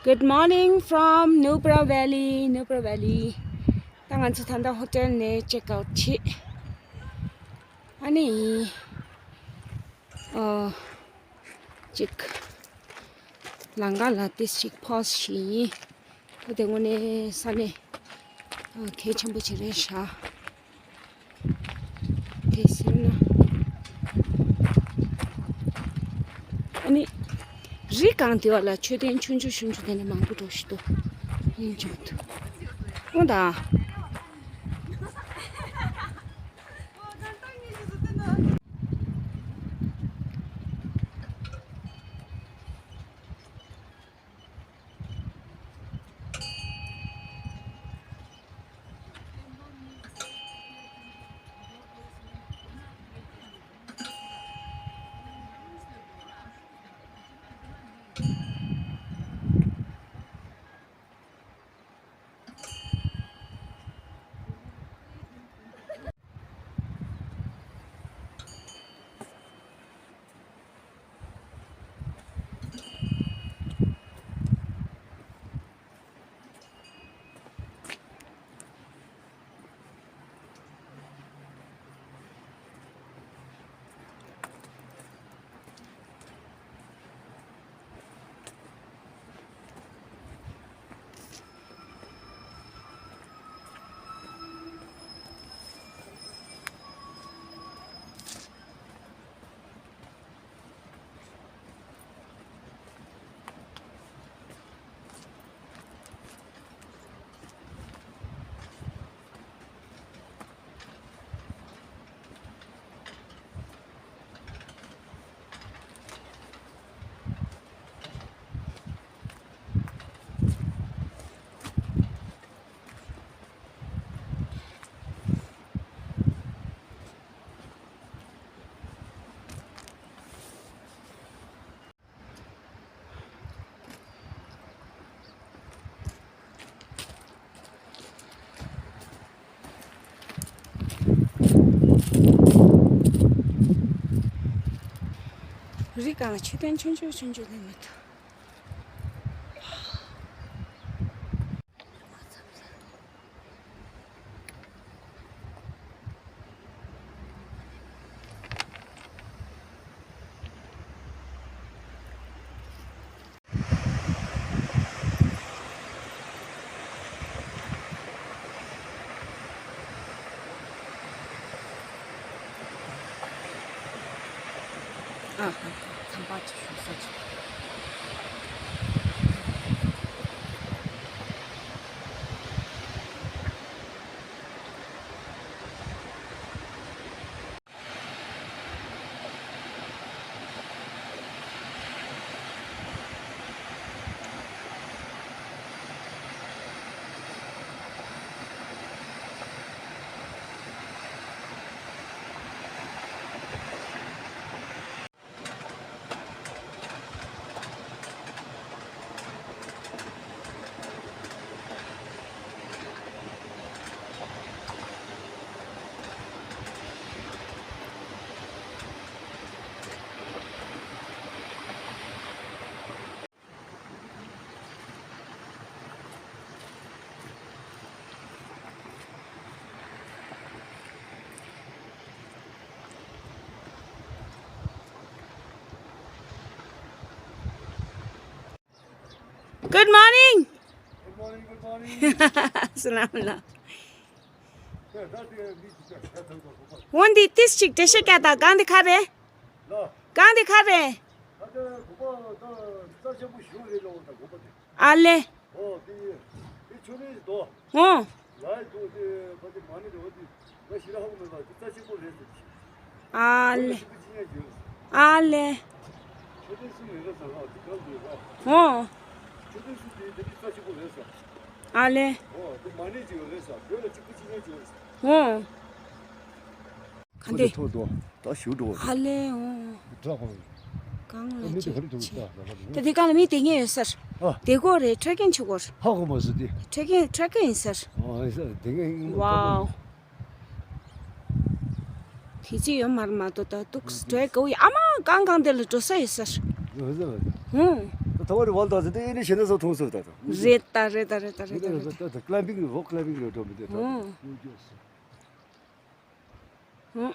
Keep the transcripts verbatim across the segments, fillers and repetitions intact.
Good morning from Nubra Valley, Nubra Valley. ད་ང་ཚོ་ད་ལྟ་ཧོ་ཊེལ་ནས་ཅེག་ཨའུཊ་བྱེད། ཨ་ནི། ཨོ། ཅིག་ལམ་ཁ་ལ་ཏིས་ཅིག་ཕོ་སི་ཞིག་ཡིན། ད་དེ་དངོས་གནས་ས་གནས་ཨ་གལ་ཆེན་པོ་ཅིག་རེད་ཤག་དེ་ཟེར་ན། ཨ་ནི། རི་སྒང་དེ་བ་ལ་མཆོད་རྟེན་ཆུང་ཆུང་ཆུང་ཆུང་དེ་འདྲ་མང་པོ་འགྲོ་ཞིག་འདུག་ཡིན་ཆོག་འདུག་འོ་ད། རི་སྒང་ལ་མཆོད་རྟེན་ཆུང་ཆུང་ཆུང་ཆུང་ལས་མི་འདུག་ཨ། ཁམས་པ་ཅིག་ཞུ་ས་ཅིག Good morning. Good morning, good morning. Salam alaikum. འོན་ཏེ་ཏིས་ཅིག་འགྲེལ་བཤད་རྒྱག་དང་། གང་འདི་ག་རེད། གང་འདི་ག་རེད། ཨ་ལེ། འོ། ཨ་ལེ། ཨ་ལེ། འོ། ཨ་ལེ། འོ། ག་འདི་ཐོག་ཏུ་ད་ཞུ་འགྲོ། ཨ་ལེ། འོ། གང་ལ་ཅིག་ཆེ། ད་དེ་གང་ལ་མི་དེ་ངེས་ཡོད་སར། ཨ། དེ་གོ་རེད། ཊེ་རེ་ཀིང་བྱེད་གོ་རེད། ཧ་གོ་མ་སོང་དེ། ཊེ་རེ་ཀིང་ཊེ་རེ་ཀིང་ཡིན་སར། ཨ་ཡིན་སར། དེ་ངེས་ཡིན། ཝའོ། དེ་ཅི་ཡོད་མ་རེད་མ་གཏོགས་ད་འདུག་འགྲོ་ཡ་དགའ་བོ་ཡོད། ཨ་མ་གང་གང་དེ་ལ་འགྲོ་ས་ཡོད་སར། ཡོད་ས་རེད། ཧུང་། ད་ ཚང་མ་རེ་བལ་དང་ཟེར་ཏེ་ཨེ་ནི་ཤེས་ན་སོ་མཐོང་སོ་ད་དང་། རེད་ད་རེད་ད་རེད་ད་རེད་ད་རེད་ད། ཀླ་པིང་རོགས་ཀླ་པིང་རོགས་འགྲོ་མི་འདུག་ད། ཧུང་། ཧུང་།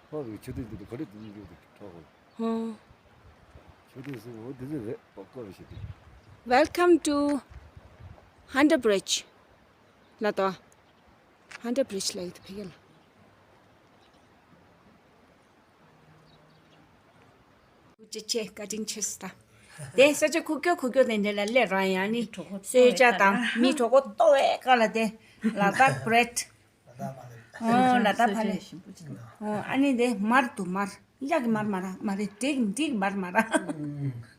ཧོ་རུ་ཆུ་དེ་འདི་ག་རེ་འདི་འདི་འདི་ཐོག་ཧོ། ཧུང་། ཆུ་དེ་སུ་འོ་འདི་ཟེར་རེད་པ་ཀོ་རེ་ཤི་དེ། Welcome to Hunter Bridge. ལ་དོ། Hunter Bridge ལ་ཡིད་ཕེ་གལ། ཀུ་ཅི་ཆེ་བཀའ་དྲིན་ཆེ་སྟ། དེ་ས་ཆ་ཁུག་ཀྱོ་ཁུག་ཀྱོ་དེ་འདྲ་ལ་སླེབས་རང་ཡང་ནི་གསོལ་ཇ་དང་མི་གྲོགས་པོ་ལྟོ་བའི་ཀ་ལ་དེ་ལ་དྭགས་བྷི་རེད། ཨོ་ལ་དྭགས་ཕ་ལེ། ཨོ་ཨ་ནི་དེ་མར་དུ་མར་གཡག་གི་མར་མ་ར་མ་རེད་འབྲས་ཀྱི་འབྲས་ཀྱི་མར་མ་ར།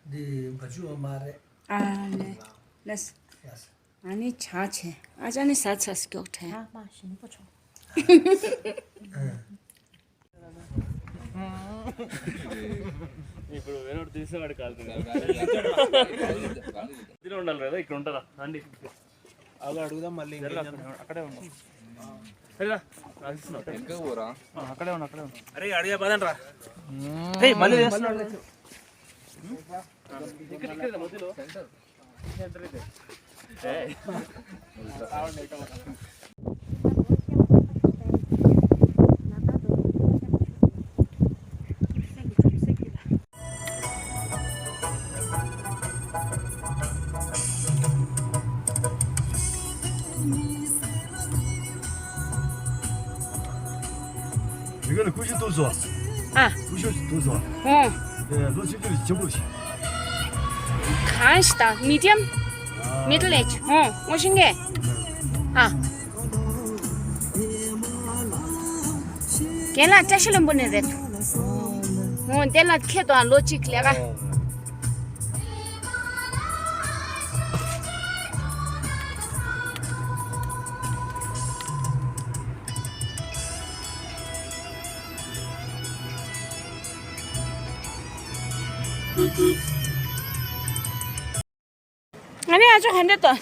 འདི་བ་ཅུ་བ་མ་རེད། ཨ་ལེ་ལེས། ལེས། ཨ་ནི་ཇ་ཆེ། ཨ་ཅག་ནི་ཟ་ཚ་སི་ཀྱོག་ཁྲེ། ཨ་མ་ཞིམ་པོ་ཆོག ఇక్కడ ఉండాలి కదా, ఇక్కడ ఉంటారా? రండి. అలా అడుగుదాం మళ్ళీ. ఇంకేం చేద్దాం? అక్కడే ఉన్నాం. సరేరా. నాకు ఇస్తున్నావు. వెనక పోరా. ఆ, అక్కడే ఉన్నా, అక్కడే ఉన్నా. అరే అడిగా పదండ్రా. ఏయ్, మళ్ళీ చేస్తున్నాడు. ఇక్కడ, ఇక్కడ మధ్యలో. མི་ག་ལ་ཀུ་ཤུ་ཏུ་སོ། ཨ། ཀུ་ཤུ་ཏུ་སོ། ཧོ། ཨེ་ལོ་ཆེ་ཆེ་ཆེན་པོ་ཞིག་གང་ཞིག་དང་མི་ཌི་ཡམ། མི་ཌལ་ཨེཇ། ཧོ། ངོ་ཤེས་ངེ། ཨ། རྒན་ལགས་བཀྲ་ཤིས་ལྷུན་པོ་ནས་རེད། ཧོ། དེ་ལ་ཁེ་དང་ལོ་གཅིག་ལས་ཀ་ང་ནི་ཨ་ཅོ་ཧན་དེ་ཏོ།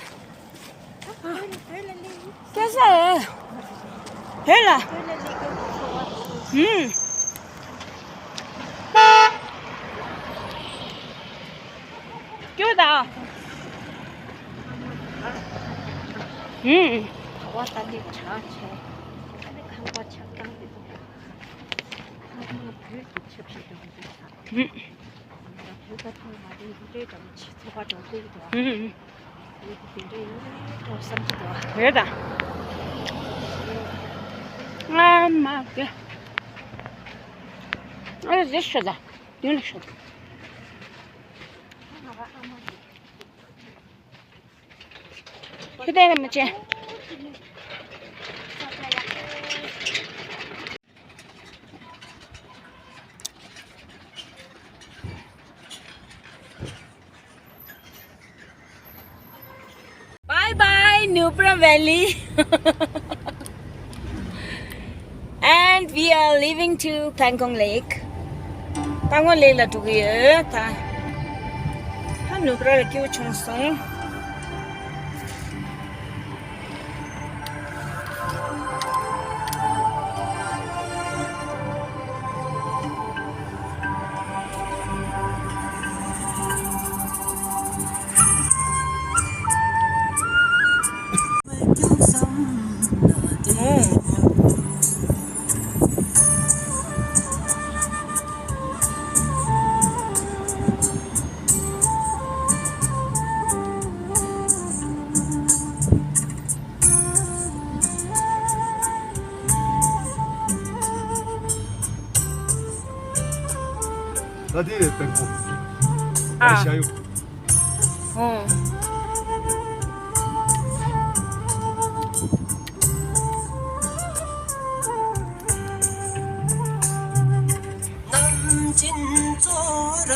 ཀེ་ས་ཨེ། ཧེ་ལ། ཧུམ། ཀྱུ་ད། ཧུམ། བ་ད་ནི་ཆ་ཆེ། ཨ་ནི་ཁང་པ་ཆགས་སྟངས་དེ་ཚོ། ཁང་པ་བོད་ཀྱི་ཆབ་སྲིད་དང་འདི་ཚོ། ཧུམ། ད་བོད་པ་ཚང་མ་དེ་འདི་འདྲའི་འདྲ་མི་ཆེ་ཚོ་བ་འགྲོ་འདུག་འདུག་ཨ། ཧུམ། ཡོད་དེ་དེ་འདྲ་ཡོད་རེད་འགྲོ་བསམ་གྱི་འདུག་ཨ། རེད་ད། ང་མ་གི། ཨ་རེ་ཤོད་ད། མདུན་ལ་ཤོད་ད། ཁྱོད་བལྟས་ནས་མ་བྱེད། Bye bye, Nubra Valley. And we are leaving to Pangong Lake. Pangong Lake ལ་འགྲོ་གི་ཡོད་ད། ཧ་ནུབ་ར་ལ་སྐྱིད་པོ་བྱུང་སོང་། ད་དེ་བེམ་པོ། ཨ། ཨ་ཤ་ཡོ། ཨོ། ཁྱིམ་ཐོག་ཁ།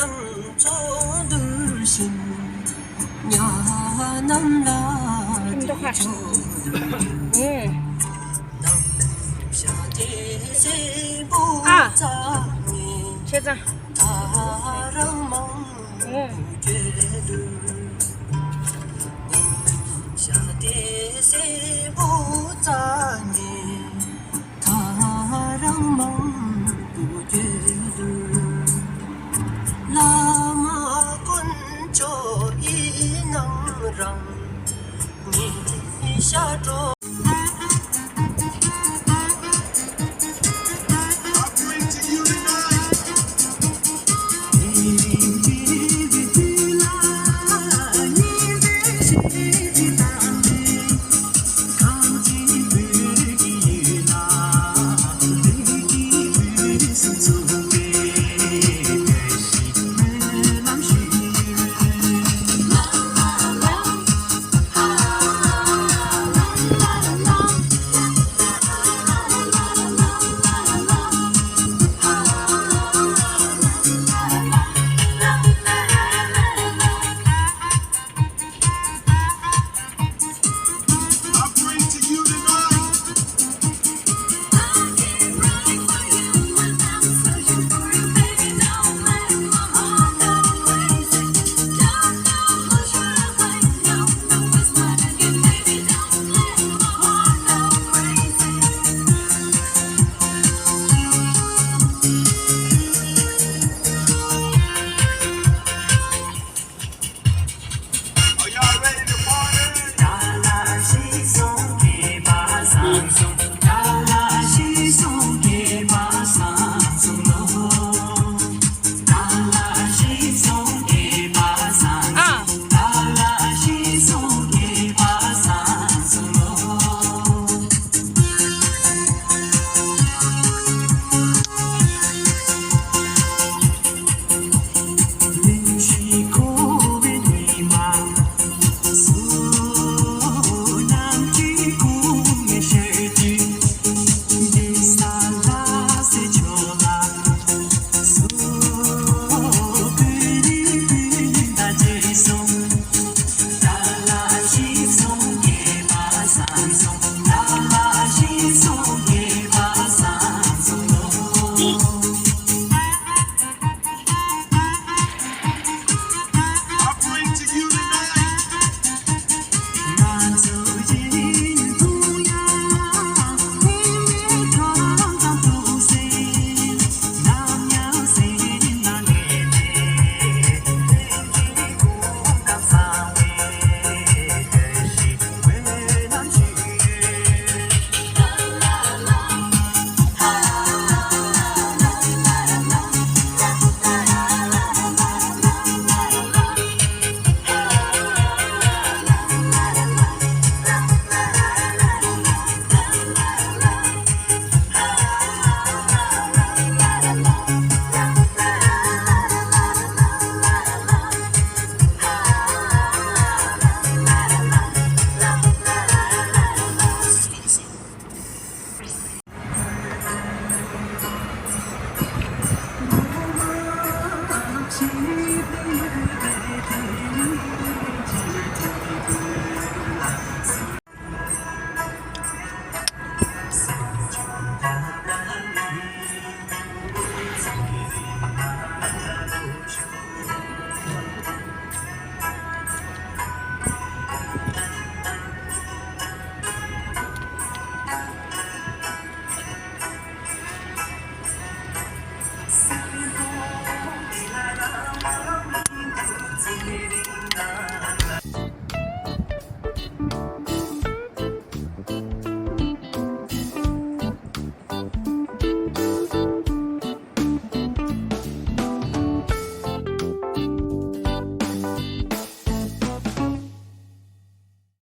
ཨེ། ཨ། ཆེ་ཙང་། ཨེ། ཁ་རང་མང་པོ་བརྒྱུད་དུ། བླ་མ་དཀོན་མཆོག་